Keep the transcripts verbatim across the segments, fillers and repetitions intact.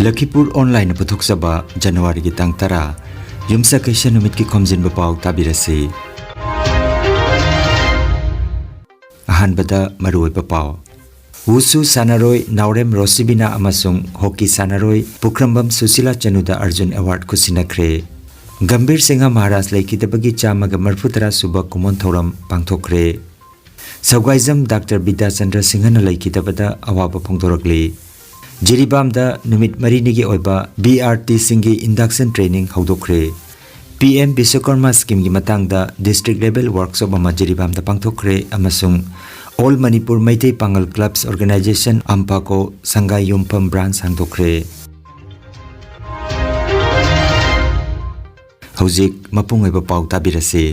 ꯂꯈꯤꯄꯨꯔ ꯑꯣꯟꯂꯥꯏꯟꯅ ꯄꯨꯊꯣꯛꯆꯕ ꯖꯅꯋꯥꯔꯤꯒꯤ ꯇꯥꯡ ꯇꯔꯥ, ꯌꯨꯝꯁꯀꯩꯁ ꯅꯨꯃꯤꯠꯀꯤ ꯈꯣꯝꯖꯤꯟꯕ ꯄꯥꯎ ꯇꯥꯕꯤꯔꯁꯤ꯫ ꯑꯍꯥꯟꯕꯗ ꯃꯔꯨꯑꯣꯏꯕ ꯄꯥꯎ꯫ ꯋꯨꯁꯨ ꯁꯥꯟꯅꯔꯣꯏ ꯅꯥꯎꯔꯦꯝ ꯔꯣꯁꯤꯕꯤꯅꯥ ꯑꯃꯁꯨꯡ ꯍꯣꯀꯤ ꯁꯥꯟꯅꯔꯣꯏ ꯄꯨꯈ꯭ꯔꯝꯕꯝ ꯁꯨꯁꯤꯂꯥ ꯆꯅꯨꯗ ꯑꯔꯖꯨꯟ ꯑꯦꯋꯥꯔꯗ ꯈꯨꯠꯁꯤꯟꯅꯈ꯭ꯔꯦ꯫ ꯒꯝꯚꯤꯔ ꯁꯤꯡꯍ ꯃꯍꯥꯔꯥꯖ ꯂꯩꯈꯤꯗꯕꯒꯤ ꯆꯥꯝꯃꯒ ꯃꯔꯤꯐꯨ ꯇꯔꯥ ꯁꯨꯕ ꯀꯨꯝꯑꯣꯟ ꯊꯧꯔꯝ ꯄꯥꯡꯊꯣꯛꯈ꯭ꯔꯦ꯫ ꯁꯧꯒꯥꯏꯖꯝ ꯗꯥꯛꯇꯔ ꯕꯤꯗ꯭ꯌꯥꯆꯟꯗ꯭ꯔ ꯁꯤꯡꯍꯅ ꯂꯩꯈꯤꯗꯕꯗ ꯑꯋꯥꯕ ꯐꯣꯡꯗꯣꯔꯛꯂꯤ꯫ ꯖꯤꯔꯤꯕꯥꯝꯗ ꯅꯨꯃꯤꯠ ꯃꯔꯤꯅꯤꯒꯤ ꯑꯣꯏꯕ ꯕꯤ ꯑꯥꯔ ꯇꯤꯁꯤꯡꯒꯤ induction training ꯍꯧꯗꯣꯛꯈ꯭ꯔꯦ꯫ ꯄꯤ ꯑꯦꯝ ꯕꯤꯁ꯭ꯋꯀꯔꯃ ꯁ꯭ꯀꯤꯝꯒꯤ ꯃꯇꯥꯡꯗ district level workshop ꯑꯃ ꯖꯤꯔꯤꯕꯥꯝꯗ ꯄꯥꯡꯊꯣꯛꯈ꯭ꯔꯦ ꯑꯃꯁꯨꯡ All Manipur ꯃꯩꯇꯩ ꯄꯥꯉꯜ clubs organization, ꯑꯝꯄꯥꯀꯣ, ꯁꯪꯒꯥꯏ ꯌꯨꯝꯐꯝ branch ꯍꯥꯡꯗꯣꯛꯈ꯭ꯔꯦ꯫ ꯍꯧꯖꯤꯛ ꯃꯄꯨꯡ ꯑꯣꯏꯕ ꯄꯥꯎ ꯇꯥꯕꯤꯔꯁꯤ꯫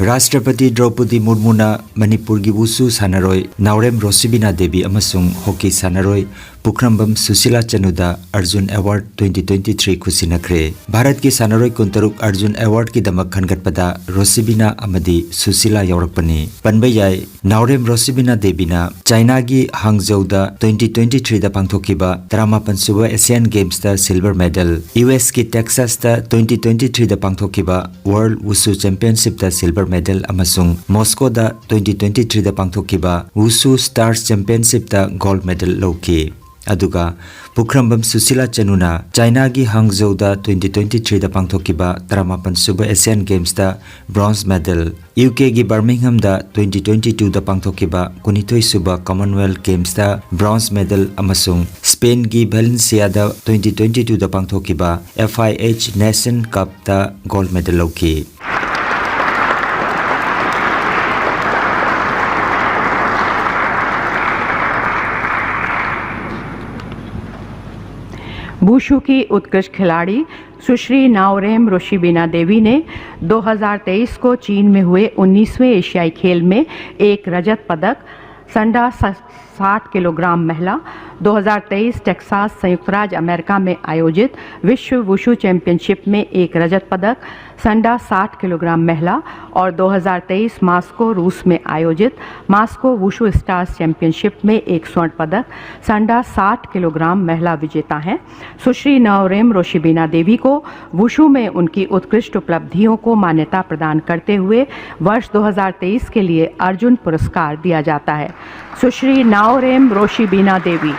ꯔꯥꯁꯇ꯭ꯔꯄꯇꯤ ꯗ꯭ꯔꯧꯄꯗꯤ ꯃꯨꯔꯃꯨꯅ ꯃꯅꯤꯄꯨꯔꯒꯤ ꯋꯨꯁꯨ ꯁꯥꯟꯅꯔꯣꯏ ꯅꯥꯎꯔꯦꯝ ꯔꯣꯁꯤꯕꯤꯅꯥ ꯗꯦꯕꯤ ꯑꯃꯁꯨꯡ ꯍꯣꯀꯤ ꯁꯥꯟꯅꯔꯣꯏ ꯄꯨꯈ꯭ꯔꯝꯕꯝ ꯁꯨꯁꯤꯂꯥ ꯆꯅꯨꯗ ꯑꯔꯖꯨꯟ ꯑꯦꯋꯥꯔꯗ twenty twenty three ꯈꯨꯠꯁꯤꯟꯅꯈ꯭ꯔꯦ꯫ ꯚꯥꯔꯠꯀꯤ ꯁꯥꯟꯅꯔꯣꯏ ꯀꯨꯟꯇꯔꯨꯛ ꯑꯔꯖꯨꯟ ꯑꯦꯋꯥꯔꯗꯀꯤꯗꯃꯛ ꯈꯟꯒꯠꯄꯗ ꯔꯣꯁꯤꯕꯤꯅꯥ ꯑꯃꯗꯤ ꯁꯨꯁꯤꯂꯥ ꯌꯥꯎꯔꯛꯄꯅꯤ꯫ ꯄꯟꯕ ꯌꯥꯏ, ꯅꯥꯎꯔꯦꯝ ꯔꯣꯁꯤꯕꯤꯅꯥ ꯗꯦꯕꯤꯅ ꯆꯥꯏꯅꯥꯒꯤ ꯍꯥꯡꯖꯧꯗ twenty twenty three ꯗ ꯄꯥꯡꯊꯣꯛꯈꯤꯕ ꯇꯔꯥꯃꯥꯄꯟ ꯁꯨꯕ Asian Games ꯇ silver medal, ꯌꯨ ꯑꯦꯁ ꯀꯤ Texas ꯇ twenty twenty three ꯗ ꯄꯥꯡꯊꯣꯛꯈꯤꯕ World Wushu Championship ꯇ silver medal ꯑꯃꯁꯨꯡ ꯃꯣꯁꯀꯣꯗ twenty twenty three ꯗ ꯄꯥꯡꯊꯣꯛꯈꯤꯕ Wushu Stars Championship ꯇ gold medal ꯂꯧꯈꯤ꯫ ꯑꯗꯨꯒ ꯄꯨꯈ꯭ꯔꯝꯕꯝ ꯁꯨꯁꯤꯂꯥ ꯆꯅꯨꯅ ꯆꯥꯏꯅꯥꯒꯤ ꯍꯥꯡꯖꯧꯗ twenty twenty three ꯗ ꯄꯥꯡꯊꯣꯛꯈꯤꯕ ꯇꯔꯥꯃꯥꯄꯟ ꯁꯨꯕ Asian Games ꯇ bronze medal, ꯌꯨ ꯀꯦ ꯒꯤ ꯕꯔꯃꯤꯡꯍꯝꯗ twenty twenty two ꯗ ꯄꯥꯡꯊꯣꯛꯈꯤꯕ ꯀꯨꯟꯅꯤꯊꯣꯏ ꯁꯨꯕ Commonwealth Games ꯇ bronze medal ꯑꯃꯁꯨꯡ ꯁ꯭ꯄꯦꯟꯒꯤ ꯚꯦꯂꯦꯟꯁꯤꯌꯥꯗ twenty twenty two ꯗ ꯄꯥꯡꯊꯣꯛꯈꯤꯕ F I H Nation Cup ꯇ gold medal ꯂꯧꯈꯤ꯫ वुशु की उत्कृष्ट खिलाड़ी सुश्री नाओरेम रोशिबिना देवी ने दो हज़ार तेईस को चीन में हुए उन्नीसवें एशियाई खेल में एक रजत पदक संडा स-, साठ किलोग्राम महिला, दो हज़ार तेईस टेक्सास संयुक्त राज्य अमेरिका में आयोजित विश्व वुशु चैंपियनशिप में एक रजत पदक संडा साठ किलोग्राम महिला और दो हज़ार तेईस मास्को रूस में आयोजित मास्को वुशु स्टार्स चैंपियनशिप में एक स्वर्ण पदक संडा साठ किलोग्राम महिला विजेता हैं। सुश्री नवरेम रोशिबीना देवी को वुशु में उनकी उत्कृष्ट उपलब्धियों को मान्यता प्रदान करते हुए वर्ष दो हज़ार तेईस के लिए अर्जुन पुरस्कार दिया जाता है। सुश्री नाओरेम रोशिबीना देवी।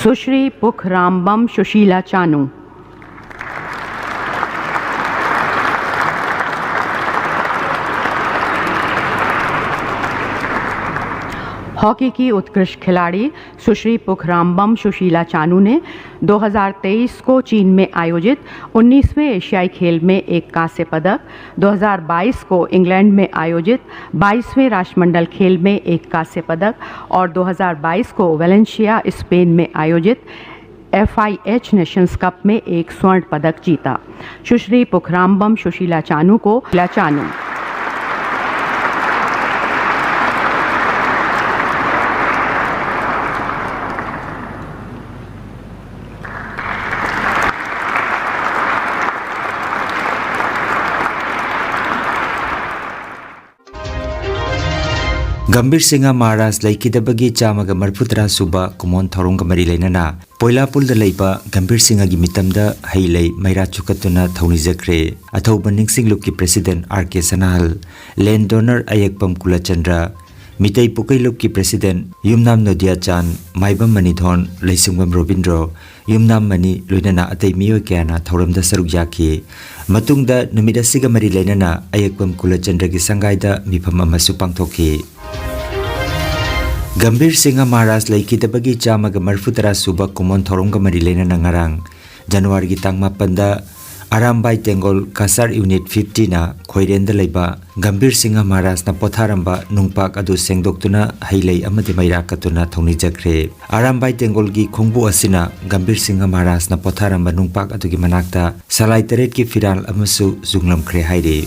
सुश्री पुखरामबम सुशीला चानू। हॉकी की उत्कृष्ट खिलाड़ी सुश्री पुखरामबम सुशीला चानू ने दो हज़ार तेईस को चीन में आयोजित उन्नीसवें एशियाई खेल में एक कांस्य पदक, दो हज़ार बाईस को इंग्लैंड में आयोजित बाईसवें राष्ट्रमंडल खेल में एक कांस्य पदक और दो हज़ार बाईस को वेलेंशिया, स्पेन में आयोजित F I H Nations cup में एक स्वर्ण पदक जीता। सुश्री पुखरामबम सुशीला चानू को, ला चानू। ꯒꯝꯚꯤꯔ ꯁꯤꯡꯍ ꯃꯍꯥꯔꯥꯖ ꯂꯩꯈꯤꯗꯕꯒꯤ ꯆꯥꯝꯃꯒ ꯃꯔꯤꯐꯨꯇꯔꯥ ꯁꯨꯕ ꯀꯨꯃꯣꯟ ꯊꯧꯔꯝꯒ ꯃꯔꯤ ꯂꯩꯅꯅ ꯄꯣꯏꯂꯥꯄꯨꯜꯗ ꯂꯩꯕ ꯒꯝꯚꯤꯔ ꯁꯤꯡꯍꯒꯤ ꯃꯤꯇꯝꯗ ꯍꯩ ꯂꯩ ꯃꯩꯔꯥ ꯆꯨꯈꯠꯇꯨꯅ ꯊꯧꯅꯤꯖꯈ꯭ꯔꯦ꯫ ꯑꯊꯧꯕ ꯅꯤꯡꯁꯤꯡ ꯂꯨꯞꯀꯤ ꯄ꯭ꯔꯦꯁꯤꯗꯦꯟ ꯑꯥꯔ ꯀꯦ ꯁꯅꯥꯍꯜ, ꯂꯦꯟ ꯗꯣꯅꯔ ꯑꯌꯦꯛꯄꯝ ꯀꯨꯂꯆꯟꯗ꯭ꯔ, ꯃꯤꯇꯩ ꯄꯨꯀꯩ ꯂꯨꯞꯀꯤ ꯄ꯭ꯔꯦꯁꯤꯗꯦꯟ ꯌꯨꯝꯅꯥꯝ ꯅꯣꯗꯤꯌꯥꯆꯥꯟ, ꯃꯥꯏꯕꯝ ꯃꯅꯤꯊꯣꯟ, ꯂꯩꯁꯤꯡꯕꯝ ꯔꯣꯕꯤꯟꯗ꯭ꯔꯣ, ꯌꯨꯝꯅꯥꯝ ꯃꯅꯤ ꯂꯣꯏꯅꯅ ꯑꯇꯩ ꯃꯤꯑꯣꯏ ꯀꯌꯥꯅ ꯊꯧꯔꯝꯗ ꯁꯔꯨꯛ ꯌꯥꯈꯤ꯫ ꯃꯇꯨꯡꯗ ꯅꯨꯃꯤꯠ ꯑꯁꯤꯒ ꯃꯔꯤ ꯂꯩꯅꯅ ꯑꯌꯦꯛꯄꯝ ꯀꯨꯂꯆꯟꯗ꯭ꯔꯒꯤ ꯁꯪꯒꯥꯏꯗ ꯃꯤꯐꯝ ꯑꯃꯁꯨ ꯄꯥꯡꯊꯣꯛꯈꯤ꯫ ꯒꯝꯚꯤꯔ ꯁꯤꯡꯍ ꯃꯍꯥꯔꯥꯖ ꯂꯩꯈꯤꯗꯕꯒꯤ ꯆꯥꯝꯃꯒ ꯃꯔꯤꯐꯨꯇꯔꯥ ꯁꯨꯕ ꯀꯨꯃꯣꯟ ꯊꯧꯔꯝꯒ ꯃꯔꯤ ꯂꯩꯅꯅ ꯉꯔꯥꯡ ꯖꯅꯋꯥꯔꯤꯒꯤ ꯇꯥꯡ ꯃꯥꯄꯟꯗ ꯑꯔꯥꯝꯕꯥꯏ ꯇꯦꯡꯒꯣꯜ ꯀꯁꯥꯔ ꯌꯨꯅꯤꯠ ꯐꯤꯐꯇꯤꯅ ꯈꯣꯏꯔꯦꯟꯗ ꯂꯩꯕ ꯒꯝꯚꯤꯔ ꯁꯤꯡꯍ ꯃꯍꯥꯔꯥꯖꯅ ꯄꯣꯊꯥꯔꯝꯕ ꯅꯨꯡꯄꯥꯛ ꯑꯗꯨ ꯁꯦꯡꯗꯣꯛꯇꯨꯅ ꯍꯩ ꯂꯩ ꯑꯃꯗꯤ ꯃꯩꯔꯥ ꯀꯠꯇꯨꯅ ꯊꯧꯅꯤꯖꯈ꯭ꯔꯦ꯫ ꯑꯔꯥꯝꯕꯥꯏ ꯇꯦꯡꯒꯣꯜꯒꯤ ꯈꯣꯡꯕꯨ ꯑꯁꯤꯅ ꯒꯝꯚꯤꯔ ꯁꯤꯡꯍ ꯃꯍꯥꯔꯥꯖꯅ ꯄꯣꯊꯥꯔꯝꯕ ꯅꯨꯡꯄꯥꯛ ꯑꯗꯨꯒꯤ ꯃꯅꯥꯛꯇ ꯁꯂꯥꯏ ꯇꯔꯦꯠꯀꯤ ꯐꯤꯔꯥꯜ ꯑꯃꯁꯨ ꯌꯨꯡꯂꯝꯈ꯭ꯔꯦ ꯍꯥꯏꯔꯤ꯫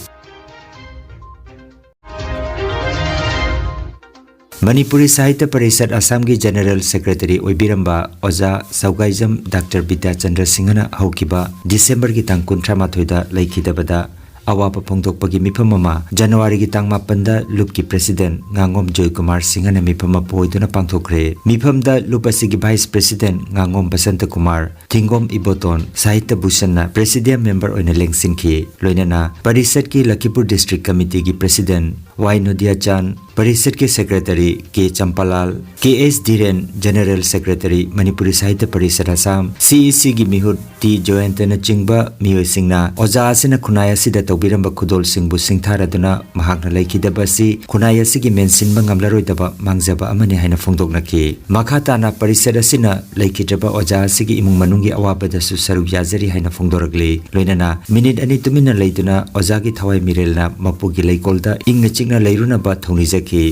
ꯃꯅꯤꯄꯨꯔꯤ ꯁꯥꯍꯤꯇ꯭ꯌ ꯄꯔꯤꯁꯠ ꯑꯁꯥꯝꯒꯤ ꯖꯦꯅꯔꯦꯜ ꯁꯦꯀ꯭ꯔꯦꯇꯔꯤ ꯑꯣꯏꯕꯤꯔꯝꯕ ꯑꯣꯖꯥ ꯁꯧꯒꯥꯏꯖꯝ ꯗꯥꯛꯇꯔ ꯕꯤꯗ꯭ꯌꯥꯆꯟꯗ꯭ꯔ ꯁꯤꯡꯍꯅ ꯍꯧꯈꯤꯕ ꯗꯤꯁꯦꯝꯕꯔꯒꯤ ꯇꯥꯡ ꯀꯨꯟꯊ꯭ꯔꯥ ꯃꯥꯊꯣꯏꯗ ꯂꯩꯈꯤꯗꯕꯗ ꯑꯋꯥꯕ ꯐꯣꯡꯗꯣꯛꯄꯒꯤ ꯃꯤꯐꯝ ꯑꯃ ꯖꯅꯋꯥꯔꯤꯒꯤ ꯇꯥꯡ ꯃꯥꯄꯟꯗ ꯂꯨꯞꯀꯤ ꯄ꯭ꯔꯦꯁꯤꯗꯦꯟꯠ ꯉꯥꯉꯣꯝ ꯖꯣꯏꯀꯨꯃꯥꯔ ꯁꯤꯡꯍꯅ ꯃꯤꯐꯝ ꯃꯄꯨ ꯑꯣꯏꯗꯨꯅ ꯄꯥꯡꯊꯣꯛꯈ꯭ꯔꯦ꯫ ꯃꯤꯐꯝꯗ ꯂꯨꯞ ꯑꯁꯤꯒꯤ ꯚꯥꯏꯁ ꯄ꯭ꯔꯦꯁꯤꯗꯦꯟꯠ ꯉꯥꯉꯣꯝ ꯕꯁꯟꯇ ꯀꯨꯃꯥꯔ, ꯊꯤꯡꯒꯣꯝ ꯏꯕꯣꯇꯣꯟ, ꯁꯥꯍꯤꯇ꯭ꯌ ꯚꯨꯁꯟꯅ ꯄ꯭ꯔꯦꯁꯤꯗꯤꯌꯝ ꯃꯦꯝꯕꯔ ꯑꯣꯏꯅ ꯂꯦꯡꯁꯤꯟꯈꯤ꯫ ꯂꯣꯏꯅꯅ ꯄꯔꯤꯁꯠꯀꯤ ꯂꯈꯤꯄꯨꯔ ꯗꯤꯁꯇ꯭ꯔꯤꯛ ꯀꯃꯤꯇꯤꯒꯤ ꯄ꯭ꯔꯦꯁꯤꯗꯦꯟꯠ ꯋꯥꯏ ꯅꯣꯗꯤꯌꯥꯆꯥꯟ, ꯄꯔꯤꯁꯠꯀꯤ secretary K Champalal, K S Dhiren, general secretary Manipuri Sahitya Parishad Assam, C E ꯁꯤꯒꯤ ꯃꯤꯍꯨꯠ ꯇꯤ ꯖꯣꯌꯟꯇꯅꯆꯤꯡꯕ ꯃꯤꯑꯣꯏꯁꯤꯡꯅ ꯑꯣꯖꯥ ꯑꯁꯤꯅ ꯈꯨꯟꯅꯥꯏ ꯑꯁꯤꯗ ꯇꯧꯕꯤꯔꯝꯕ ꯈꯨꯗꯣꯜꯁꯤꯡꯕꯨ ꯁꯤꯡꯊꯥꯔꯗꯨꯅ ꯃꯍꯥꯛꯅ ꯂꯩꯈꯤꯗꯕ ꯑꯁꯤ ꯈꯨꯟꯅꯥꯏ ꯑꯁꯤꯒꯤ ꯃꯦꯟꯁꯤꯟꯕ ꯉꯝꯂꯔꯣꯏꯗꯕ ꯃꯥꯡꯖꯕ ꯑꯃꯅꯤ ꯍꯥꯏꯅ ꯐꯣꯡꯗꯣꯛꯅꯈꯤ꯫ ꯃꯈꯥ ꯇꯥꯅ ꯄꯔꯤꯁꯠ ꯑꯁꯤꯅ ꯂꯩꯈꯤꯗ꯭ꯔꯕ ꯑꯣꯖꯥ ꯑꯁꯤꯒꯤ ꯏꯃꯨꯡ ꯃꯅꯨꯡꯒꯤ ꯑꯋꯥꯕꯗꯁꯨ ꯁꯔꯨꯛ ꯌꯥꯖꯔꯤ ꯍꯥꯏꯅ ꯐꯣꯡꯗꯣꯔꯛꯂꯤ꯫ ꯂꯣꯏꯅꯅ ꯃꯤꯅꯤꯠ ꯑꯅꯤ ꯇꯨꯃꯤꯟꯅ ꯂꯩꯗꯨꯅ ꯑꯣꯖꯥꯒꯤ ꯊꯋꯥꯏ ꯃꯤꯔꯦꯜꯅ ꯃꯄꯨꯒꯤ ꯂꯩꯀꯣꯜꯗ ꯏꯪꯅ ꯆꯤꯛꯅ ꯂꯩꯔꯨꯅꯕ ꯊꯧꯅꯤꯖꯈꯤ꯫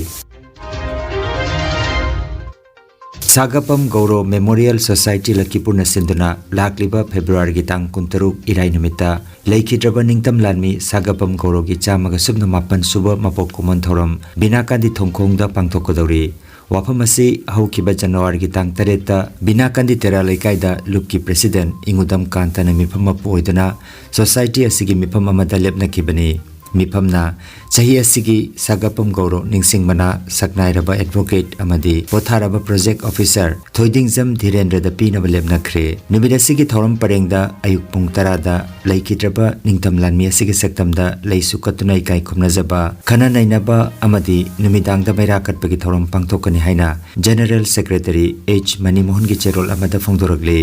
ꯁꯥꯒꯥꯄꯝ ꯒꯧꯔꯣ ꯃꯦꯃꯣꯔꯤꯌꯦꯜ ꯁꯣꯁꯥꯏꯇꯤ ꯂꯈꯤꯄꯨꯔꯅ ꯁꯤꯟꯗꯨꯅ ꯂꯥꯛꯂꯤꯕ ꯐꯦꯕ꯭ꯔꯨꯋꯥꯔꯤꯒꯤ ꯇꯥꯡ ꯀꯨꯟꯇꯔꯨꯛ ꯏꯔꯥꯏ ꯅꯨꯃꯤꯠꯇ ꯂꯩꯈꯤꯗ꯭ꯔꯕ ꯅꯤꯡꯇꯝ ꯂꯥꯟꯃꯤ ꯁꯥꯒꯥꯄꯝ ꯒꯧꯔꯣꯒꯤ ꯆꯥꯝꯃꯒ ꯁꯨꯞꯅ ꯃꯥꯄꯟ ꯁꯨꯕ ꯃꯄꯣꯛ ꯀꯨꯝꯑꯣꯟ ꯊꯧꯔꯝ ꯕꯤꯅꯥꯀꯥꯟꯗꯤ ꯊꯣꯡꯈꯣꯡꯗ ꯄꯥꯡꯊꯣꯛꯀꯗꯧꯔꯤ꯫ ꯋꯥꯐꯝ ꯑꯁꯤ ꯍꯧꯈꯤꯕ ꯖꯅꯋꯥꯔꯤꯒꯤ ꯇꯥꯡ ꯇꯔꯦꯠꯇ ꯕꯤꯅꯥꯀꯥꯟꯗꯤ ꯇꯦꯔꯥ ꯂꯩꯀꯥꯏꯗ ꯂꯨꯞꯀꯤ ꯄ꯭ꯔꯦꯁꯤꯗꯦꯟꯠ ꯏꯉꯨꯗꯝ ꯀꯥꯟꯇꯅ ꯃꯤꯐꯝ ꯃꯄꯨ ꯑꯣꯏꯗꯨꯅ ꯁꯣꯁꯥꯏꯇꯤ ꯑꯁꯤꯒꯤ ꯃꯤꯐꯝ ꯑꯃꯗ ꯂꯦꯞꯅꯈꯤꯕꯅꯤ꯫ ꯃꯤꯐꯝꯅ ꯆꯍꯤ ꯑꯁꯤꯒꯤ ꯁꯥꯒꯥꯄꯝ ꯒꯧꯔꯣ ꯅꯤꯡꯁꯤꯡ ꯃꯅꯥ ꯁꯛꯅꯥꯏꯔꯕ ꯑꯦꯗꯚꯣꯀꯦꯠ ꯑꯃꯗꯤ ꯄꯣꯊꯥꯔꯕ ꯄ꯭ꯔꯣꯖꯦꯛ ꯑꯣꯐꯤꯁꯥꯔ ꯊꯣꯏꯗꯤꯡꯖꯝ ꯙꯤꯔꯦꯟꯗ꯭ꯔꯗ ꯄꯤꯅꯕ ꯂꯦꯞꯅꯈ꯭ꯔꯦ꯫ ꯅꯨꯃꯤꯠ ꯑꯁꯤꯒꯤ ꯊꯧꯔꯝ ꯄꯔꯦꯡꯗ ꯑꯌꯨꯛ ꯄꯨꯡ ꯇꯔꯥꯗ ꯂꯩꯈꯤꯗ꯭ꯔꯕ ꯅꯤꯡꯇꯝ ꯂꯥꯟꯃꯤ ꯑꯁꯤꯒꯤ ꯁꯛꯇꯝꯗ ꯂꯩꯁꯨ ꯀꯠꯇꯨꯅ ꯏꯀꯥꯏ ꯈꯨꯝꯅꯖꯕ, ꯈꯟꯅ ꯅꯩꯅꯕ ꯑꯃꯗꯤ ꯅꯨꯃꯤꯗꯥꯡꯗ ꯃꯩꯔꯥ ꯀꯠꯄꯒꯤ ꯊꯧꯔꯝ ꯄꯥꯡꯊꯣꯛꯀꯅꯤ ꯍꯥꯏꯅ ꯖꯦꯅꯔꯦꯜ ꯁꯦꯀ꯭ꯔꯦꯇꯔꯤ ꯑꯩꯆ ꯃꯅꯤꯃꯣꯍꯟꯒꯤ ꯆꯦꯔꯣꯜ ꯑꯃꯗ ꯐꯣꯡꯗꯣꯔꯛꯂꯤ꯫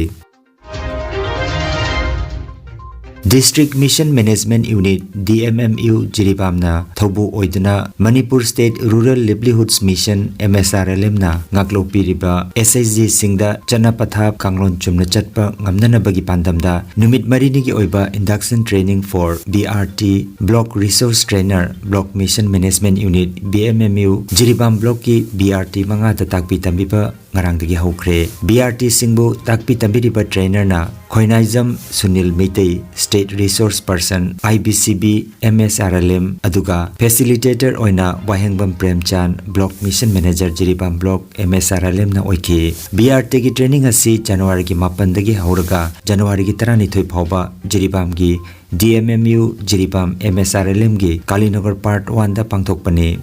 District Mission Management Unit, D M M U, ꯖꯤꯔꯤꯕꯥꯝꯅ ꯊꯧꯕꯨ ꯑꯣꯏꯗꯨꯅ Manipur State Rural Livelihoods Mission, M S R L M ꯅ ꯉꯥꯛꯂꯧ ꯄꯤꯔꯤꯕ S H G ꯁꯤꯡꯗ ꯆꯠꯅ ꯄꯊꯥꯞ ꯀꯥꯡꯂꯣꯟ ꯆꯨꯝꯅ ꯆꯠꯄ ꯉꯝꯅꯅꯕꯒꯤ ꯄꯥꯟꯗꯝꯗ ꯅꯨꯃꯤꯠ ꯃꯔꯤꯅꯤꯒꯤ ꯑꯣꯏꯕ Induction Training for B R T, Block Resource Trainer, Block Mission Management Unit, B M M U, Jiribam Block ꯀꯤ B R T ꯃꯉꯥꯗ ꯇꯥꯛꯄꯤ ꯇꯝꯕꯤꯕ ꯉꯔꯥꯡꯗꯒꯤ ꯍꯧꯈ꯭ꯔꯦ꯫ B R T ꯁꯤꯡꯕꯨ ꯇꯥꯛꯄꯤ ꯇꯝꯕꯤꯔꯤꯕ trainer ꯅ ꯈꯣꯏꯅꯥꯏꯖꯝ Sunil Meitei, State Resource Person, I B C B, M S R L M, ꯑꯗꯨꯒ facilitator ꯑꯣꯏꯅ ꯋꯥꯍꯦꯡꯕꯝ ꯄ꯭ꯔꯦꯝꯆꯥꯟ, Block Mission Manager, Jiribam Block, M S R L M ꯅ ꯑꯣꯏꯈꯤ꯫ B R T ꯒꯤ training ꯑꯁꯤ ꯖꯅꯋꯥꯔꯤꯒꯤ ꯃꯥꯄꯟꯗꯒꯤ ꯍꯧꯔꯒ ꯖꯅꯋꯥꯔꯤꯒꯤ ꯇꯔꯥꯅꯤꯊꯣꯏ ꯐꯥꯎꯕ ꯖꯤꯔꯤꯕꯥꯝꯒꯤ D M M U, Jiribam M S R L M ꯒꯤ ꯀꯥꯂꯤꯅꯒꯔ Part One ꯗ ꯄꯥꯡꯊꯣꯛꯄꯅꯤ꯫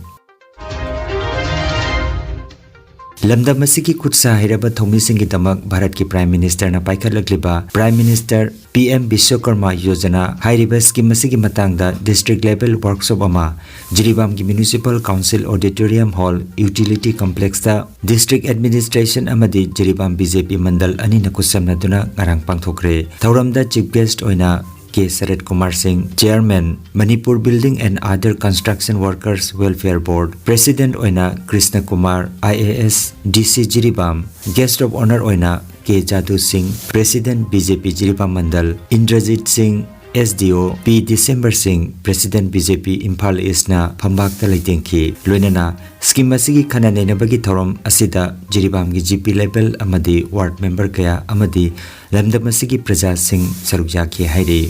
ꯂꯝꯗꯝ ꯑꯁꯤꯒꯤ ꯈꯨꯠꯁꯥ ꯍꯩꯔꯕ ꯊꯧꯃꯤꯁꯤꯡꯒꯤꯗꯃꯛ ꯚꯥꯔꯠꯀꯤ Prime Minister ꯅ ꯄꯥꯏꯈꯠꯂꯛꯂꯤꯕ Prime Minister P M Vishwakarma Yojana ꯍꯥꯏꯔꯤꯕ scheme ꯑꯁꯤꯒꯤ ꯃꯇꯥꯡꯗ district level workshop ꯑꯃ ꯖꯤꯔꯤꯕꯥꯝꯒꯤ Municipal Council Auditorium Hall, Utility Complex ꯇ District Administration ꯑꯃꯗꯤ ꯖꯤꯔꯤꯕꯥꯝ B J P ꯃꯟꯗꯜ ꯑꯅꯤꯅ ꯈꯨꯠꯁꯝꯅꯗꯨꯅ ꯉꯔꯥꯡ ꯄꯥꯡꯊꯣꯛꯈ꯭ꯔꯦ꯫ ꯊꯧꯔꯝꯗ Chief Guest ꯑꯣꯏꯅ ꯀꯦ ꯁꯔꯠ ꯀꯨꯃꯥꯔ ꯁꯤꯡ, Chairman, Manipur Building and Other Construction Workers Welfare Board, President ꯑꯣꯏꯅ Krishna Kumar, I A S, D C Jiribam, Guest of Honour ꯑꯣꯏꯅ ꯀꯦ ꯖꯥꯗꯨ ꯁꯤꯡ, President B J P Jiribam ꯃꯟꯗꯜ, Indrajit ꯁꯤꯡ, S D O, P December ꯁꯤꯡ, President B J P Imphal East ꯅ ꯐꯝꯕꯥꯛꯇ ꯂꯩꯇꯦꯡꯈꯤ꯫ ꯂꯣꯏꯅꯅ scheme ꯑꯁꯤꯒꯤ ꯈꯟꯅ ꯅꯩꯅꯕꯒꯤ ꯊꯧꯔꯝ ꯑꯁꯤꯗ ꯖꯤꯔꯤꯕꯥꯝꯒꯤ G P level ꯑꯃꯗꯤ ward member ꯀꯌꯥ ꯑꯃꯗꯤ ꯂꯝꯗꯝ ꯑꯁꯤꯒꯤ ꯄ꯭ꯔꯖꯥꯁꯤꯡ ꯁꯔꯨꯛ ꯌꯥꯈꯤ ꯍꯥꯏꯔꯤ꯫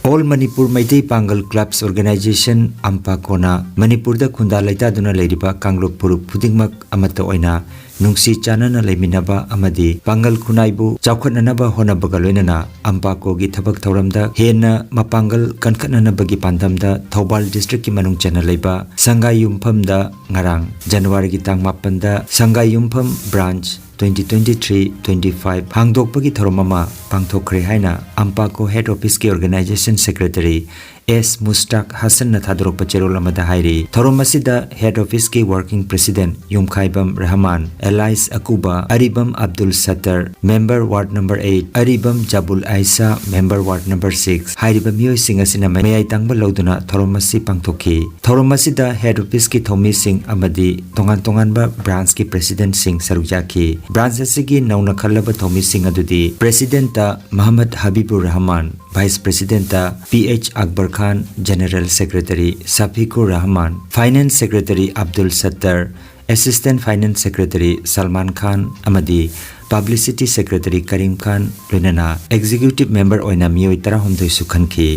All Manipur ꯃꯩꯇꯩ ꯄꯥꯡꯒꯜ Clubs Organisation, ꯑꯝꯄꯥꯀꯣꯅ ꯃꯅꯤꯄꯨꯔꯗ ꯈꯨꯟꯗꯥ ꯂꯩꯇꯥꯗꯨꯅ ꯂꯩꯔꯤꯕ ꯀꯥꯡꯂꯨꯞ ꯐꯨꯔꯨꯞ ꯈꯨꯗꯤꯡꯃꯛ ꯑꯃꯠꯇ ꯑꯣꯏꯅ ꯅꯨꯡꯁꯤ ꯆꯥꯟꯅꯅ ꯂꯩꯃꯤꯟꯅꯕ ꯑꯃꯗꯤ ꯄꯥꯡꯒꯜ ꯈꯨꯟꯅꯥꯏꯕꯨ ꯆꯥꯎꯈꯠꯅꯅꯕ ꯍꯣꯠꯅꯕꯒ ꯂꯣꯏꯅꯅ ꯑꯝꯄꯥꯀꯣꯒꯤ ꯊꯕꯛ ꯊꯧꯔꯝꯗ ꯍꯦꯟꯅ ꯃꯄꯥꯡꯒꯜ ꯀꯟꯈꯠꯅꯅꯕꯒꯤ ꯄꯥꯟꯗꯝꯗ ꯊꯧꯕꯥꯜ district ꯀꯤ ꯃꯅꯨꯡ ꯆꯟꯅ ꯂꯩꯕ ꯁꯪꯒꯥꯏ ꯌꯨꯝꯐꯝꯗ ꯉꯔꯥꯡ ꯖꯅꯋꯥꯔꯤꯒꯤ ꯇꯥꯡ ꯃꯥꯄꯟꯗ ꯁꯪꯒꯥꯏ ꯌꯨꯝꯐꯝ branch twenty twenty-three twenty-five ꯍꯥꯡꯗꯣꯛꯄꯒꯤ ꯊꯧꯔꯝ ꯑꯃ ꯄꯥꯡꯊꯣꯛꯈ꯭ꯔꯦ ꯍꯥꯏꯅ ꯑꯝꯄꯥꯀꯣ ꯍꯦꯗ ꯑꯣꯐꯤꯁꯀꯤ ꯑꯣꯔꯒꯅꯥꯏꯖꯦꯁꯟ ꯁꯦꯀ꯭ꯔꯦꯇꯔꯤ ꯑꯦꯁ ꯃꯨꯁꯇꯥꯛ ꯍꯁꯟꯅ ꯊꯥꯗꯣꯔꯛꯄ ꯆꯦꯔꯣꯜ ꯑꯃꯗ ꯍꯥꯏꯔꯤ꯫ ꯊꯧꯔꯝ ꯑꯁꯤꯗ ꯍꯦꯗ ꯑꯣꯐꯤꯁꯀꯤ working president Yumkhaibam Rahman, Elias Akub, Aribam Abdul Sattar, member ward number eight, Aribam Jabul Aisha, member ward number six, ꯍꯥꯏꯔꯤꯕ ꯃꯤꯑꯣꯏꯁꯤꯡ ꯑꯁꯤꯅ ꯃꯌꯥꯏ ꯇꯥꯡꯕ ꯂꯧꯗꯨꯅ ꯊꯧꯔꯝ ꯑꯁꯤ ꯄꯥꯡꯊꯣꯛꯈꯤ꯫ ꯊꯧꯔꯝ ꯑꯁꯤꯗ ꯍꯦꯗ ꯑꯣꯐꯤꯁꯀꯤ ꯊꯧꯃꯤꯁꯤꯡ ꯑꯃꯗꯤ ꯇꯣꯉꯥꯟ ꯇꯣꯉꯥꯟꯕ ꯕ꯭ꯔꯥꯟꯁꯀꯤ ꯄ꯭ꯔꯦꯁꯤꯗꯦꯟꯠꯁꯤꯡ ꯁꯔꯨꯛ ꯌꯥꯈꯤ꯫ ꯕ꯭ꯔꯥꯟꯁ ꯑꯁꯤꯒꯤ ꯅꯧꯅ ꯈꯜꯂꯕ ꯊꯧꯃꯤꯁꯤꯡ ꯑꯗꯨꯗꯤ ꯄ꯭ꯔꯦꯁꯤꯗꯦꯟꯠꯇ ꯃꯍꯃꯗ ꯍꯕꯤꯕꯨꯔ ꯔꯍꯃꯥꯟ, ꯚꯥꯏꯁ ꯄ꯭ꯔꯦꯁꯤꯗꯦꯟꯠꯇ P H Akbar Khan, general secretary Safiqur Rahman, finance secretary Abdul Sattar, assistant finance secretary Salman Khan ꯑꯃꯗꯤ ꯄꯕ꯭ꯂꯤꯁꯤꯇꯤ ꯁꯦꯀ꯭ꯔꯦꯇꯔꯤ ꯀꯔꯤꯝ ꯈꯥꯟ, ꯂꯣꯏꯅꯅ ꯑꯦꯛꯖꯤꯀ꯭ꯌꯨꯇꯤꯚ ꯃꯦꯝꯕꯔ ꯑꯣꯏꯅ ꯃꯤꯑꯣꯏ ꯇꯔꯥꯍꯨꯝꯗꯣꯏꯁꯨ ꯈꯟꯈꯤ꯫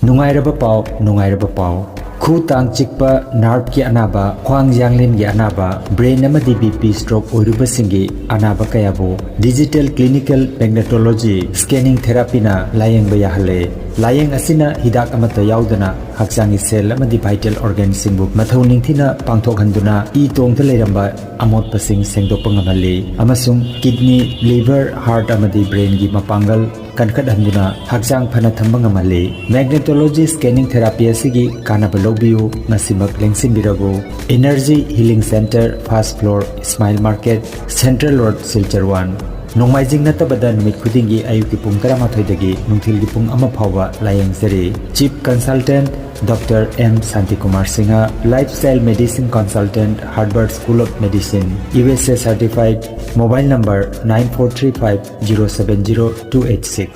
ꯅꯨꯡꯉꯥꯏꯔꯕ ꯄꯥꯎ, ꯅꯨꯡꯉꯥꯏꯔꯕ ꯄꯥꯎ꯫ ꯈꯨ ꯇꯥꯡ ꯆꯤꯛꯄ, ꯅꯥꯔꯚꯀꯤ ꯑꯅꯥꯕ, ꯈ꯭ꯋꯥꯡ ꯌꯥꯡꯂꯦꯟꯒꯤ ꯑꯅꯥꯕ, ꯕ꯭ꯔꯦꯟ ꯑꯃꯗꯤ ꯕꯤ ꯄꯤ ꯁ꯭ꯇ꯭ꯔꯣꯛ ꯑꯣꯏꯔꯨꯕꯁꯤꯡꯒꯤ ꯑꯅꯥꯕ ꯀꯌꯥꯕꯨ ꯗꯤꯖꯤꯇꯦꯜ ꯀ꯭ꯂꯤꯅꯤꯀꯦꯜ ꯃꯦꯒꯅꯦꯇꯣꯂꯣꯖꯤ ꯁ꯭ꯀꯦꯅꯤꯡ ꯊꯦꯔꯥꯄꯤꯅ ꯂꯥꯌꯦꯡꯕ ꯌꯥꯍꯜꯂꯦ꯫ ꯂꯥꯌꯦꯡ ꯑꯁꯤꯅ ꯍꯤꯗꯥꯛ ꯑꯃꯠꯇ ꯌꯥꯎꯗꯅ ꯍꯛꯆꯥꯡꯒꯤ ꯁꯦꯜ ꯑꯃꯗꯤ ꯚꯥꯏꯇꯦꯜ ꯑꯣꯔꯒꯥꯟꯁꯤꯡꯕꯨ ꯃꯊꯧ ꯅꯤꯡꯊꯤꯅ ꯄꯥꯡꯊꯣꯛꯍꯟꯗꯨꯅ ꯏ ꯇꯣꯡꯗ ꯂꯩꯔꯝꯕ ꯑꯃꯣꯠꯄꯁꯤꯡ ꯁꯦꯡꯗꯣꯛꯄ ꯉꯝꯍꯜꯂꯤ ꯑꯃꯁꯨꯡ ꯀꯤꯗꯅꯤ, ꯂꯤꯚꯔ, ꯍꯥꯔꯠ ꯑꯃꯗꯤ ꯕ꯭ꯔꯦꯟꯒꯤ ꯃꯄꯥꯡꯒꯜ ꯀꯟꯈꯠꯍꯟꯗꯨꯅ ꯍꯛꯆꯥꯡ ꯐꯅ ꯊꯝꯕ ꯉꯝꯍꯜꯂꯤ꯫ ꯃꯦꯒꯅꯦꯇꯣꯂꯣꯖꯤ ꯁ꯭ꯀꯦꯅꯤꯡ ꯊꯦꯔꯥꯄꯤ ꯑꯁꯤꯒꯤ ꯀꯥꯟꯅꯕ ꯂꯧꯕꯤꯌꯨ, ꯉꯁꯤꯃꯛ ꯂꯦꯡꯁꯤꯟꯕꯤꯔꯕꯨ꯫ Energy healing centre, first floor, Ismail market, central road, Silchar one. ꯅꯣꯡꯃꯥꯏꯖꯤꯡ ꯅꯠꯇꯕꯗ ꯅꯨꯃꯤꯠ ꯈꯨꯗꯤꯡꯒꯤ ꯑꯌꯨꯛꯀꯤ ꯄꯨꯡ ꯇꯔꯥꯃꯥꯊꯣꯏꯗꯒꯤ ꯅꯨꯡꯊꯤꯜꯒꯤ ꯄꯨꯡ ꯑꯃ ꯐꯥꯎꯕ ꯂꯥꯌꯦꯡꯖꯔꯤ꯫ Chief consultant doctor M Shantikumar Singh, lifestyle medicine consultant, Harvard school of medicine, U S A certified, mobile number nine four three five zero seven zero two eight six꯫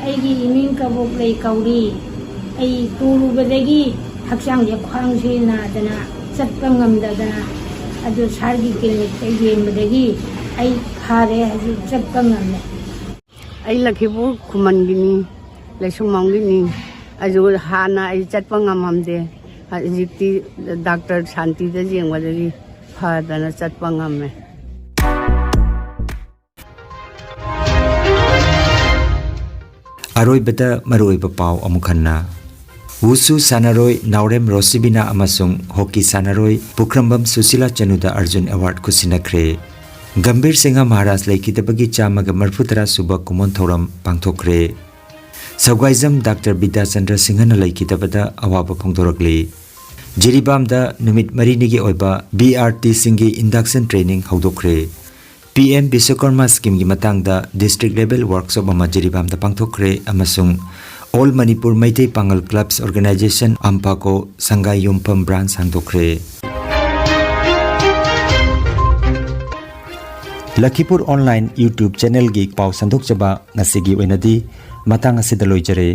ꯑꯩꯒꯤ ꯏꯃꯤꯡ ꯀꯕꯣꯛꯂꯩ ꯀꯧꯔꯤ꯫ ꯑꯩ ꯇꯨꯔꯨꯕꯗꯒꯤ ꯍꯛꯆꯥꯡꯁꯦ, ꯈ꯭ꯋꯥꯡꯁꯦ ꯅꯥꯗꯅ ꯆꯠꯄ ꯉꯝꯗꯗꯅ, ꯑꯗꯨ ꯁꯥꯔꯒꯤ ꯀ꯭ꯂꯤꯅꯤꯛꯇ ꯌꯦꯡꯕꯗꯒꯤ ꯑꯩ ꯐꯔꯦ, ꯍꯧꯖꯤꯛ ꯆꯠꯄ ꯉꯝꯃꯦ꯫ ꯑꯩ ꯂꯛꯈꯤꯄꯨꯔ ꯈꯨꯃꯟꯒꯤꯅꯤ, ꯂꯩꯁꯨꯡꯕꯝꯒꯤꯅꯤ꯫ ꯑꯗꯨ ꯍꯥꯟꯅ ꯑꯩ ꯆꯠꯄ ꯉꯝꯃꯝꯗꯦ, ꯍꯧꯖꯤꯛꯇꯤ ꯗꯥꯛꯇꯔ ꯁꯥꯟꯇꯤꯗ ꯌꯦꯡꯕꯗꯒꯤ ꯐꯗꯅ ꯆꯠꯄ ꯉꯝꯃꯦ꯫ ꯑꯔꯣꯏꯕꯗ ꯃꯔꯨꯑꯣꯏꯕ ꯄꯥꯎ ꯑꯃꯨꯛ ꯍꯟꯅ꯫ ꯋꯨꯁꯨ ꯁꯥꯟꯅꯔꯣꯏ ꯅꯥꯎꯔꯦꯝ ꯔꯣꯁꯤꯕꯤꯅꯥ ꯑꯃꯁꯨꯡ ꯍꯣꯀꯤ ꯁꯥꯟꯅꯔꯣꯏ ꯄꯨꯈ꯭ꯔꯝꯕꯝ ꯁꯨꯁꯤꯂꯥ ꯆꯅꯨꯗ ꯑꯔꯖꯨꯟ ꯑꯦꯋꯥꯔꯗ ꯈꯨꯠꯁꯤꯟꯅꯈ꯭ꯔꯦ꯫ ꯒꯝꯚꯤꯔ ꯁꯤꯡꯍ ꯃꯍꯥꯔꯥꯖ ꯂꯩꯈꯤꯗꯕꯒꯤ ꯆꯥꯝꯃꯒ ꯃꯔꯤꯐꯨ ꯇꯔꯥ ꯁꯨꯕ ꯀꯨꯝꯑꯣꯟ ꯊꯧꯔꯝ ꯄꯥꯡꯊꯣꯛꯈ꯭ꯔꯦ꯫ ꯁꯧꯒꯥꯏꯖꯝ ꯗꯥꯛꯇꯔ ꯕꯤꯗ꯭ꯌꯥꯆꯟꯗ꯭ꯔ ꯁꯤꯡꯍꯅ ꯂꯩꯈꯤꯗꯕꯗ ꯑꯋꯥꯕ ꯐꯣꯡꯗꯣꯔꯛꯂꯤ꯫ ꯖꯤꯔꯤꯕꯥꯝꯗ ꯅꯨꯃꯤꯠ ꯃꯔꯤꯅꯤꯒꯤ ꯑꯣꯏꯕ ꯕꯤ ꯑꯥꯔ ꯇꯤꯁꯤꯡꯒꯤ induction training ꯍꯧꯗꯣꯛꯈ꯭ꯔꯦ꯫ ꯄꯤ ꯑꯦꯝ ꯕꯤꯁ꯭ꯋꯀꯔꯃ ꯁ꯭ꯀꯤꯝꯒꯤ ꯃꯇꯥꯡꯗ district level workshop ꯑꯃ ꯖꯤꯔꯤꯕꯥꯝꯗ ꯄꯥꯡꯊꯣꯛꯈ꯭ꯔꯦ ꯑꯃꯁꯨꯡ All Manipur Meitei Pangal Clubs Organisation, AMPACO, ꯁꯪꯒꯥꯏ ꯌꯨꯝꯐꯝ branch ꯍꯥꯡꯗꯣꯛꯈ꯭ꯔꯦ꯫ ꯂꯈꯤꯄꯨꯔ online YouTube channelꯒꯤ ꯄꯥꯎ ꯁꯟꯗꯣꯛꯆꯕ ꯉꯁꯤꯒꯤ ꯑꯣꯏꯅꯗꯤ ꯃꯇꯥꯡ ꯑꯁꯤꯗ ꯂꯣꯏꯖꯔꯦ꯫